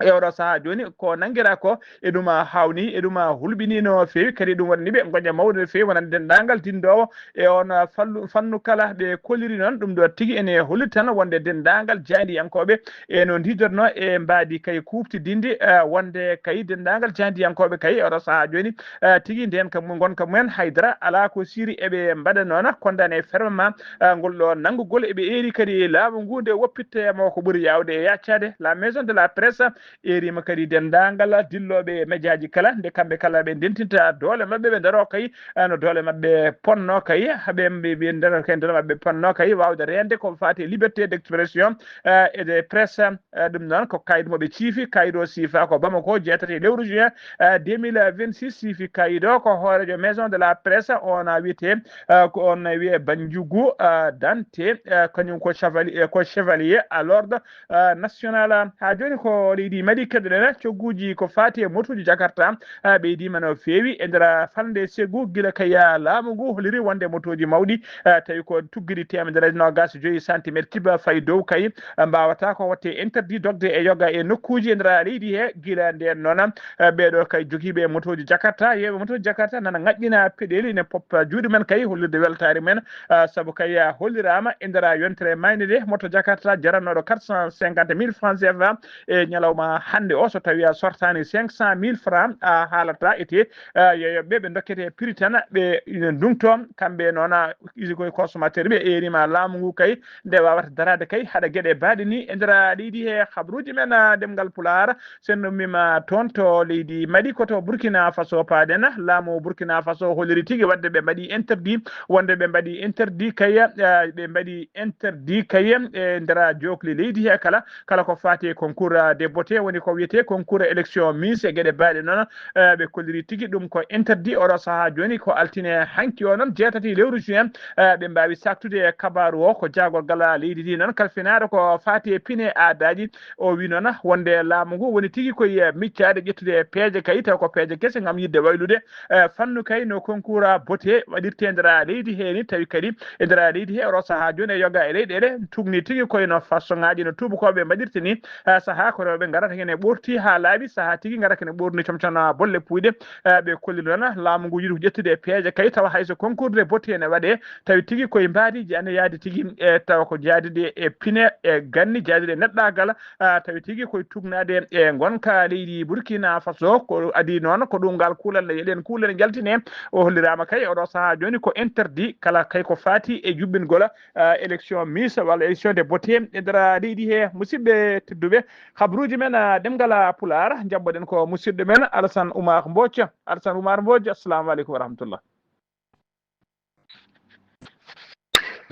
e oɗo sahaa jooni ko nanngiraa ko e ɗum a haawnii, e ɗum a hulɓinii no feewi, kadi ɗum waɗani ɓe ngoƴa mawɗo no feewi, wonande denndaangal tinndoowo e oon fallu-, fannu kala. Ɓe kolliri noon ɗum ɗo tigi ene holliti tan wonde denndaangal jaayndiyankooɓe e no ndiidornoo e mbaadi kay kuuɓtidinndi, eh, wonde kay denndaangal jaayndiyankooɓe kay e oɗo sahaa jooni, eh, tigi ndeen kam ngonka mumen haydara alaa ko siiri eɓe mbaɗa noon, kondane ferme ma, ah, ngol ɗo nanngugol. Eɓe eeri kadi laamu ngu nde woppitte mo ko ɓuri yaawde e yaccaade. La Maison de la Presse eeriima kadi denndaangal dillooɓe e mejaaji kala, nde kamɓe kala ɓe ndentinta doole maɓɓe, ɓe ndaroo kay, ah, no doole maɓɓe ponno kay, ɓe, ɓe, ɓe ndaroo kay doole maɓɓe ponno kay, waawde reende ko faati e liberté d'expression, ah, e de presse. Eh, ɗum noon ko kayit mo ɓe ciifi, kayit o siifa ko Bamako, jeetati lewru juin, eh, deux mille vingt-six, siifi kayit o ko hooreejo Maison de la Presse, on a wiyetee, eh, ko on wiyee Banjugu, eh, Dante, eh, kañum ko chevalier, eh, ko chevalier à l'ordre, eh, national. Haa jooni ko leydi Mali keɗoɗen cogguuji ko faati e motooji Jakarta, ah, ɓeydiima no feewi e nder falnde segu gila kay, ah, laamu ngu holliri wonde motooji mawɗi, ah, tawi ko tuggiɗi teemedere e noogaas e joyi centimetre kiba fayi dow kay, ah, mbaawata ko waɗde interdit dogde e yoga e nokkuuji e nder leydi he. Gila ndeen noon, ah, ɓeeɗo kay jogiiɓe motooji Jakarta, yeeɓe motooji Jakarta nana ŋaƴƴina peɗeeli ne poppa juuɗe men kay hollirde weltaare men, ah, sabu kay, ah, holliraama e nder yontere mayde nde moto Jakarta jarannooɗo quatre cent cinquante mille francs C F A e ñalawma hannde o, so tawii a sortaani cinq cent mille francs, a haalata ete, ah, yo yoɓɓe ɓe ndokkete prix tan ɓe ina ndungto kamɓe noon, ah, isi koye consommateur ɓe eerima laamu ngu kay nde wawata daraade kay haɗa geɗe baaɗe ni e nder leydi he. Habruuji men, ah, ɗemngal Pulaar, sen ɗum mima toon to leydi Mali, ko to Burkina Faso paaɗen. Laamu Burkina Faso holliri tigi wadde ɓe mbaɗi interdit, wonde ɓe mbaɗi interdit kay, ah, ɓe mbaɗi interdit kay e nder jookli leydi he kala, kala ko faati e concours de beauté, woni ko wiyetee concours élection Miss e geɗe baaɗe noon. Eh, ɓe kolliri tigi ɗum ko interdit oɗo sahaa jooni, ko altine hanki o noon, jeetati lewru juin. Eh, ɓe mbaawi saaktude e kabaaru o, ko jaagorgal leydi ndi noon kalfinaaɗo ko faati e pine aadaaji. O wi noon wonde laamu ngu woni tigi koye miccaade ƴettude e peeje kay, taw ko peeje kese ngam yiɗde waylude, eh, fannu kay no concours beauté waɗirte e nder leydi he ni, tawi kadi e nder leydi he oɗo sahaa jooni e yoga e leyɗeele tugni tigi koye no façon ŋaaji no tuubakooɓe mbaɗirta ni. Eh, sahaa ko rewɓe ngarata hene ɓorti haa laaɓi, sahaa tigi ngarata hene ɓorni comcana bolle puyɗe. Eh, ɓe kolli noon laamu ngu yiɗi ko ƴettude e peeje kay, tawa hay so concours de beauté ne waɗe, tawi tigi koye mbaadiiji ane yaadi tigi, e tawa ko jaadiɗe e pine e ganni, jaadiɗe e neɗɗaagal, ah, tawi tigi koye tugnaade e ngonka leydi Burkina Faso. Ko adii noon ko ɗum ngal kuulal nde yeɗen kuulal njaltine. O holliraama kay oɗo sahaa jooni ko interdit kala kay ko faati e juɓɓingol, ah, élection Miss walla élection de beauté e nder leydi he. Musidɓe tedduɓe, habruuji men, ah, ɗemngal Pulaar, njabboɗen ko musidɗo men Alassane Oumar Mbodj. Alassane Oumar Mbodj, assalamu aleykum wa rahmatullah.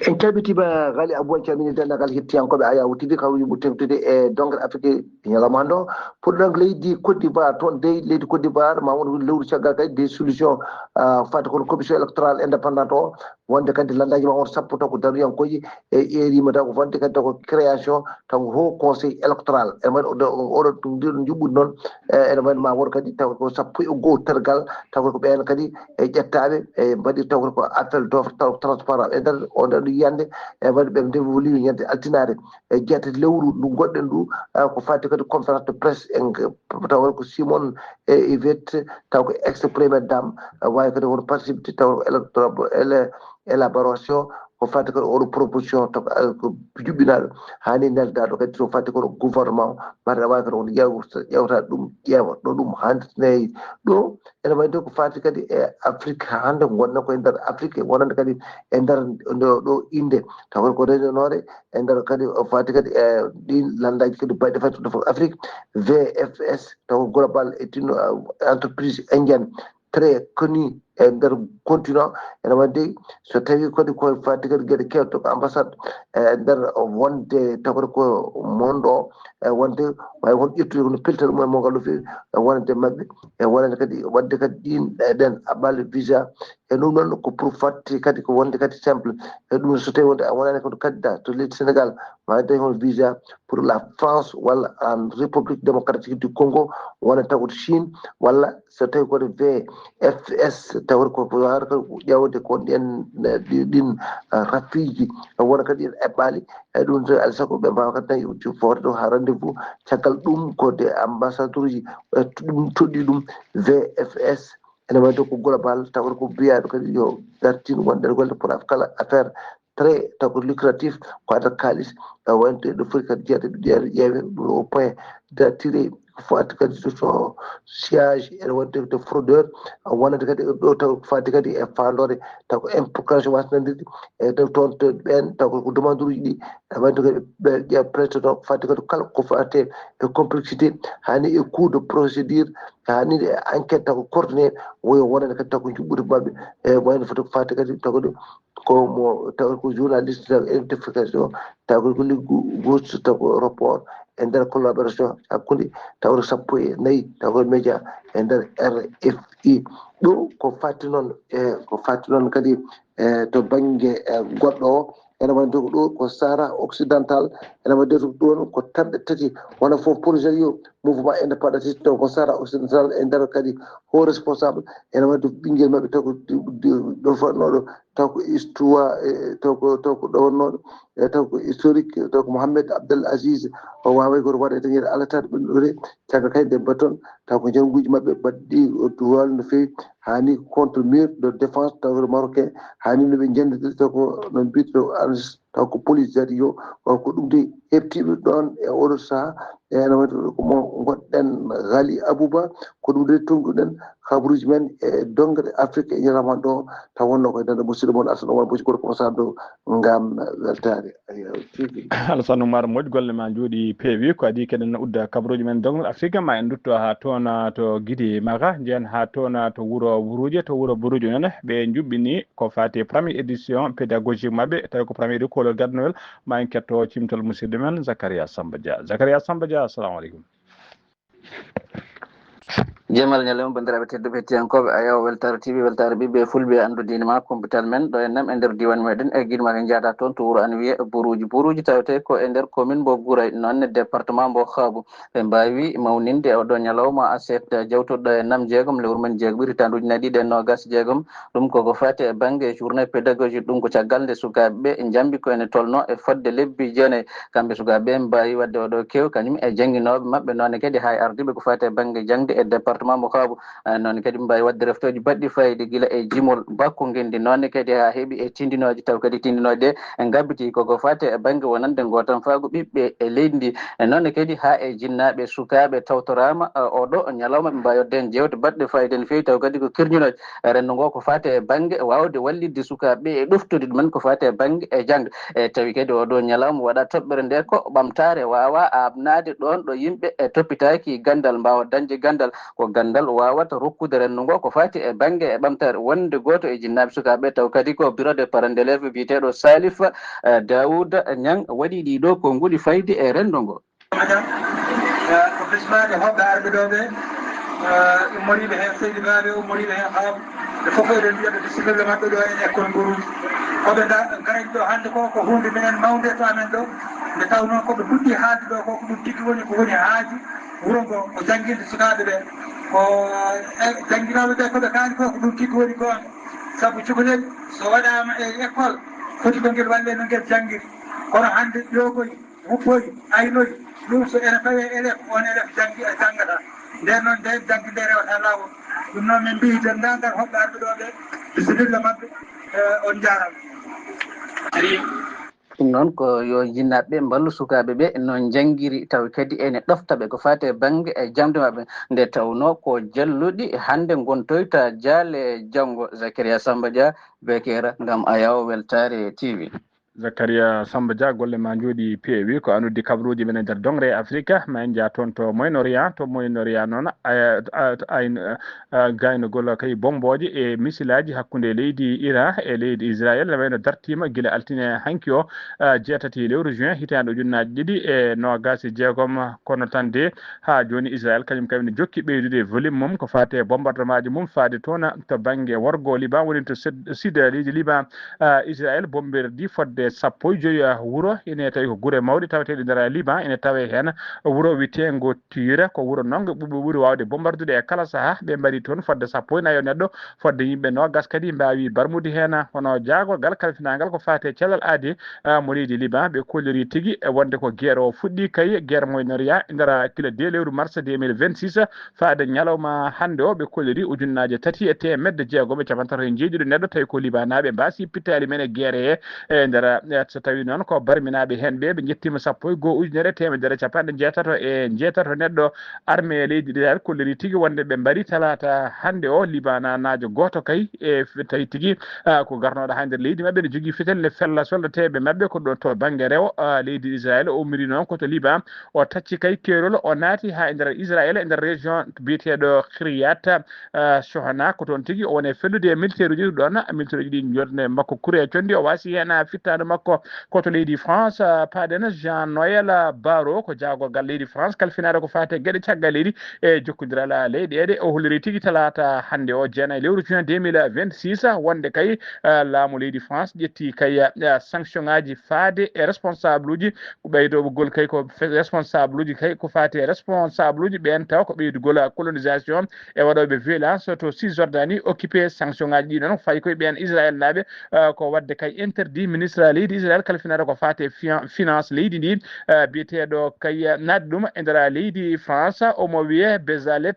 En calmitima Ghali Abou, en calmini denndaangal hettiyankooɓe Ayaw T V, kaw yimɓe tengtude e Dongal Afrique ñalawma hannde o. Puɗɗoɗen ko leydi Côte d'Ivoire, toon dey leydi Côte d'Ivoire, ma won lewru caggal kadi des solutions, ah, fadde kono commission électorale indépendante o, wonde kadi lanndaaji ma won sappo taw ko daruyankooji, e eerima taw ko wonde kadi taw ko création taw ko Haut Conseil électoral. Ene waɗi oɗo, oɗo ɗum ndiɗo njuɓɓudi noon, e ene waɗi ma won kadi taw ko sappo e goo tergal, taw ko ɓeen kadi e ƴettaaɓe, e mbaɗi taw ko appel d'offre taw transparent. E nder o nder yiyannde, e mbaɗi ɓe dévoilir ñande altinaare, e jeetati lewru ndu ngoɗɗen ndu, ah, ko faati kadi conférence de presse, e taw ko Simone e Yvette, taw ko ex première dame, ah, waawi kadi won participé taw électoral, élaboration ko faati kadi oɗo proposition taw ko, ah, ko juɓɓinaaɗo, hani neldaɗo kadi so faati kono gouvernement o, mbaɗa waawi kadi won ƴeew-, ƴeewta ɗum, ƴeewa ɗo ɗum hannditinayi ɗo. Ene waɗi ko faati kadi e Afrique, haa hannde ko ngonɗen ko e nder Afrique, wonande kadi e nder ɗo, ɗo innde. Taw ko renndinoore e nder kadi o faati kadi e ɗin lanndaaji kadi bayɗe fay to Afrique, V F S, taw ko Global et une, euh, entreprise indienne très connue e nder continent. Ene waɗi so tawi kadi ko faati kadi geɗe keewɗe ko ambassade e nder wonde tawata ko monde o, e wonde waawi won ƴettude kono pellital mum e mo ngal no feewi, e wonande maɓɓe, e wonande kadi waɗde kadi ɗin, e ɗen aɓɓaali visa. E ɗum ɗon ko pour fatti kadi ko wonde kadi simple. E ɗum so tawi wonde a wonani kono candidat to leydi Sénégal, ma tawi hono visa pour la France walla en République démocratique du Congo, walla taw ko Chine, walla so tawi koto V F S, taw ko ko yaawata ko ƴeewde ko ɗen, ɗi-, ɗin, ah, rafiiji, wona kadi en eɓɓaali. E ɗum to alaa sago ɓe mbaawa kadi tan footo ɗo haa rendez-vous. Caggal ɗum ko de ambassadeur uji, e ɗum toɗɗi ɗum V F S, ene waɗi ko global, taw ko mbiyaɗo kadi yo dartin wonde golle pour kala affaire très taw ko lucratif, ko adda kaalis, e wonde ɗo foti kadi jeeɗa ɓe ƴeewe, ƴeewe ɗum au point d'attirer, ko fati kadi so, so siège ene wonde de fraudeur, wonande kadi ɗo taw fati kadi e fandore, taw ko implication wasnandirɗi, e taw toon to ɓen taw ko demandeur uji ɗi, e wonde kadi ɓe ƴeewa président fati kadi kala ko fate e complexité, hani e coût de procédure, hani e enquête taw ko coordonné, woyo wonande kadi taw ko juɓɓude maɓɓe, e wayno foti ko fate kadi taw ko ko mo taw ko journaliste taw identification, taw ko liggu gosto taw ko rapport e nder collaboration hakkunde taw ko sappo e nayi taw ko média e nder R F I. Ɗo ko fatti noon, e ko fatti noon kadi e to bannge, e, goɗɗo o, ene waɗi ɗo ko Sahara Occidental, ene waɗi ɗo ko terɗe tati, wona fof projet yo mouvement indépendantiste, taw ko Sahara Occidental, e nder kadi haut responsable, ene waɗi ɓinngel maɓɓe, taw ko ɗo fannooɗo, taw ko histoire, e taw ko, taw ko ɗowannooɗo, e taw ko historique, taw ko Mohamed Abdel Aziz, o waaway goto waɗa e dañede alataade ɓen ɗo de, caggal kadi nde mbaɗ toon, taw ko jannguuji maɓɓe mbaɗɗi duwal no feewi, haani contre mur de défense, taw ko marocain, haani no ɓe njanndude, taw ko no mbiyetee, taw ko police jari yo, o ko ɗum de heɓtiiɓe ɗoon e oɗo sahaa, e ene waɗi ko mo ngoɗɗen Ghali Abouba, ko ɗum de tonngtuɗen kabaruuji men e dongre Afrique e ñalawma ɗo, taw wonno koye dande musidɗo mon Alsan Omar Boji Gorko mo Sando ngam weltaare. Ayo, tigi. Alsan Omar Moƴ, golle ma njooɗi peewi. Ko adii keɗen udda kabaruuji men dongre Afrique, ma en ndutto haa toon to Gidi Maga, njehen haa toon to wuro Buruuje, to wuro Buruuje noon ɓe njuɓɓini ko faati e première édition pédagogique maɓɓe, tawi ko première édition kolol gadanowel, ma en ketto cimtol musidɗo men Zakaria Samba Dia. Zakaria Samba Dia, assalamu aleykum. Jemal ñalawma, banndiraaɓe tedduɓe, hettiyankooɓe Ayaw Weltaare T V, Weltaare Ɓiɓɓe Fulɓe, anndu diine ma, kumpital men, ɗo e nam e nder diiwaan meɗen, e Gidi Maga, en njaada toon to wuro an wiyee Buruuji. Buruuji tawetee ko e nder commune mbo Guray, noon ne département mbo Xaabu. Ɓe mbaawi mawninde e oɗo ñalawma aset jawtuɗo e nam jeegom lewru men jeegoɓiɗi, hitaande ujunnaji ɗiɗi e noogas e jeegom. Ɗum koko faati e bannge journée pédagogique, ɗum ko caggal nde sukaaɓe ɓe njambi ko ene tolnoo e fodde lebbi jeenayi. Kamɓe sukaaɓe ɓe mbaawi waɗde oɗo kew, kañum e jannginooɓe maɓɓe, noon ne kadi haa e ardiiɓe ko faati e bannge jaŋde e département mo Kaabu. Eh, noon ne kadi ɓe mbaawi waɗde reftooji baɗɗi fayde gila e jimol bakko ngenndi, noon ne kadi haa heɓi e tindinooje, taw kadi tindinooje ɗe e ngabbiti koko faati e bannge wonande ngootanfaagu ɓiɓɓe e leydi ndi. E noon ne kadi haa e jinnaaɓe sukaaɓe tawtoraama, eh, oɗo ñalawma ɓe mbaawi waɗde heen jeewte baɗɗe fayde no feewi, taw kadi ko kirjinooje renndo ngo ko faati e bannge waawde wallitde sukaaɓe ɓe e ɗoftude ɗumen ko faati e bannge e jaŋde. E tawi kadi oɗo ñalawma waɗa toɓɓere nde ko ɓamtaare waawaa aaɓnaade ɗoon ɗo yimɓe e toppitaaki ganndal mbaawa dañde ganndal. Ko ganndal waawata rokkude renndo ngo ko faati e bannge e ɓamtaare. Wonde gooto e jinnaaɓe sukaaɓe ɓe, taw kadi ko bureau de parents d'élèves biyeteeɗo Salif, eh, Daouda Niang waɗi ɗii ɗoo konguɗi fayde e renndo ngo. Ko bismaade hoɓɓe arɓe ɗo ɓe, eh, ummoriiɓe heen Seydi Baaɓe, ummoriiɓe heen Haab, ɓe fof eɗen mbiya ɓe bisimilla maɓɓe ɗo e école Mboruuji. Ko ɓe nda-, ngaraani ɗo hannde ko, ko huunde minen mawnde to amen ɗo, nde tawnoo ko ɓe puɗɗii haalde ɗo ko, ko ɗum tigi woni ko woni haaju wuro ngo, ko jannginde sukaaɓe ɓe. Ko, eh, jannginooɓe ɓe ko ɓe kaali ko, ko ɗum tigi woni goonga. Sabu cukalel so waɗaama e école, foti ko ngel walle no ngel janngiri. Kono hannde ƴoogoyi, wuppoyi, aynoyi, ɗum so ene fawee élève, on élève janngi-, janngata. Nden noon, nden janngi nde rewata laawol. Ɗum noon, min mbiyi denndaangal hoɓɓe arɓe ɗo ɓe, bisimilla maɓɓe, eh, on njaaraama. Ɗum noon ko yo jinnaaɓe ɓe mballu sukaaɓe ɓe no njanngiri, taw kadi ene ɗofta ɓe ko faati e bannge e jaŋde maɓɓe, nde tawnoo ko jalluɗi hannde ngontoyta jaale janngo. Zakaria Samba Dia, Bekera, ngam Ayaw Weltaare T V. Zakaria Samba Dia, golle ma njooɗi peewi. Ko an uddi kabaruuji men e nder dongre Afrika. Ma en njah toon to Moyen-Orient. To Moyen-Orient noon, a, a, a, a, gaynugol kay bombooje e misilaaji hakkunde leydi Iran e leydi Israel, ne wayno dartiima gila altine hanki o, a, jeetati lewru juin, hitaande ujunnaaji ɗiɗi e noogas e jeegom. Kono tan de, haa jooni Israel kañum kam ne jokki ɓeydude volume mum ko faati e bombardemaaji mum faade toon to bannge worgo Liban, woni to sud, sud leydi Liban. Ah, Israel bombirdi fodde sappo e joyi, ah, wuro, ene tawi ko gure mawɗe taweteeɗe nder Liban, ene tawe heen wuro wiyeteengo Tire, ko wuro noon ɓe ɓuri waawde bombardude e kala sahaa. Ɓe mbaɗi toon fodde sappo e nayo neɗɗo, fodde yimɓe noogas kadi mbaawi barmude heen. Kono jaagorgal kalfinaangal ko faati e cellal aadi, ah, mo leydi Liban, ɓe kolliri tigi e wonde ko guerre o fuɗɗi kay, guerre Moyen-Orient, e nder kila de lewru mars deux mille vingt-six, faade ñalawma hannde o, ɓe kolliri ujunnaaje tati e teemedde jeegom e capanɗe tati e jeeɗiɗo neɗɗo, tawi ko Libanaaɓe mbaasi pittaali men e guerre he. E nder, eh, so tawi noon ko barminaaɓe heen ɓe, ɓe njettiima sappo e goo ujunere teemedere capanɗe jeetato e jeetato neɗɗo. Armée leydi Israel kolliri tigi wonde ɓe mbari talaata hannde o Libananaajo gooto kay, e f-, tawi tigi, ah, ko garnooɗo haa nder leydi maɓɓe, ne jogii fetel ne fella soldateeɓe maɓɓe ko ɗo to bannge rewo, ah, leydi Israel. O ummiri noon ko to Liban, o tacci kay keerol, o naati haa e nder Israel, e nder région biyeteeɗo Kiryat, ah, Shohana, ko toon tigi o woni e fellude e militaire uji ɗoon, militaire uji ɗi njodne makko kure e conndi, o waasi heen haa fittaandu makko ko to leydi France. Paadena Jean Noël Barrot, ko jaagorgal leydi France kalfinaade ko faati e geɗe caggal leydi e jokkondiral leyɗeele. O holliri tigi talaata hannde o, jeenayi lewru juin deux mille vingt-six, wonde kay laamu leydi France ƴetti kay sanction ŋaaji faade e responsable uji ɓeydoɓegol kay ko responsable uji kay ko faati e responsable uji ɓeen taw ko ɓeydugol colonisation e waɗooɓe violence to Cisjordanie occupé. Sanction ŋaaji ɗi noon fayi koye ɓeen Israël naaɓe, ko waɗde kay interdit ministre leydi Israël kalfinaade ko faati e finance leydi ndi, biyeteeɗo kay naatde ɗum e nder leydi France, omo wiyee Bezalel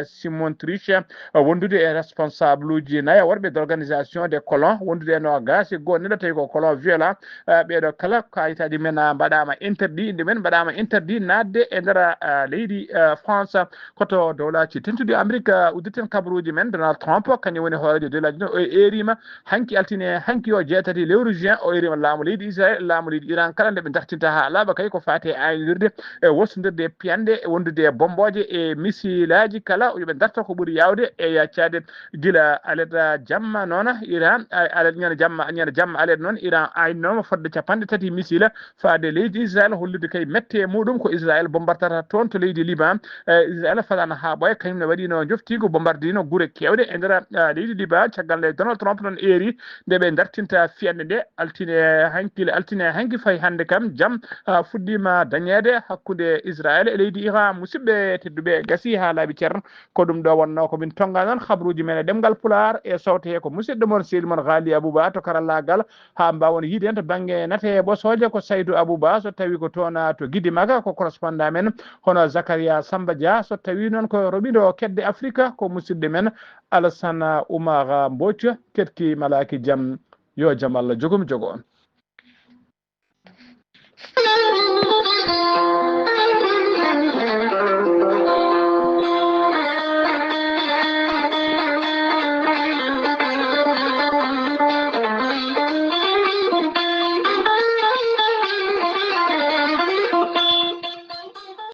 Smotrich, wondude e responsable uji nayo worɓe d'organisation des colons, wondude e noogaas e goo neɗɗo tawi ko colon violent. Ɓeeɗo kala kayitaaji men mbaɗaama interdit, innde men mbaɗaama interdit naatde e nder leydi France. Koto dowlaaji tentuɗi Amerik uddirten kabaruuji men. Donald Trump kañum woni hooreejo dowlaaji ɗin, o eeriima hanki altine, hanki o jeetati lewru juin, o eeriima laamu leydi Israël, laamu leydi Iran kala nde ɓe dartinta haa laaɓa kay ko faati e aynirde e wostondirde e piyanɗe, wondude e bommbooje e misilaaji kala, yo ɓe darto ko ɓuri yaawde e yaccaade. Gila alet jamma noon Iran, alet ñande jamma, ñande jamma alet noon Iran ayninooma fodde capanɗe tati misila faade leydi Israël, hollirde kay mette e muɗum ko Israël bombardata toon to leydi Liban. Israël fadano haa ɓooya, kañum ne waɗino joftiigu, bombardino gure keewɗe e nder leydi Liban. Caggal nde Donald Trump noon eeri nde ɓe dartinta fiyannde nde altine hanki, altine hanki fayi hannde kam jam fuɗɗiima dañeede hakkunde Israël e leydi Iran. Musidɓe tedduɓe, gasi haa laaɓi cer. Ko ɗum ɗo wonnoo ko min tonnga noon habruuji men e ɗemngal Pulaar e sowte he ko musidɗo mon sehil mon Ghali Abouba to karallaagal. Haa mbaawon yiide heen to bannge nate e ɓosooje ko Saydou Abouba, so tawii ko toon to Gidimaka ko correspondant men, hono Zakaria Samba Dia, so tawii noon ko roɓindo kedde Afrika ko musidɗo men Alassane Oumar Mbodj. Keɗki malaaki jam, yo jam Allah jogo mi jogo on.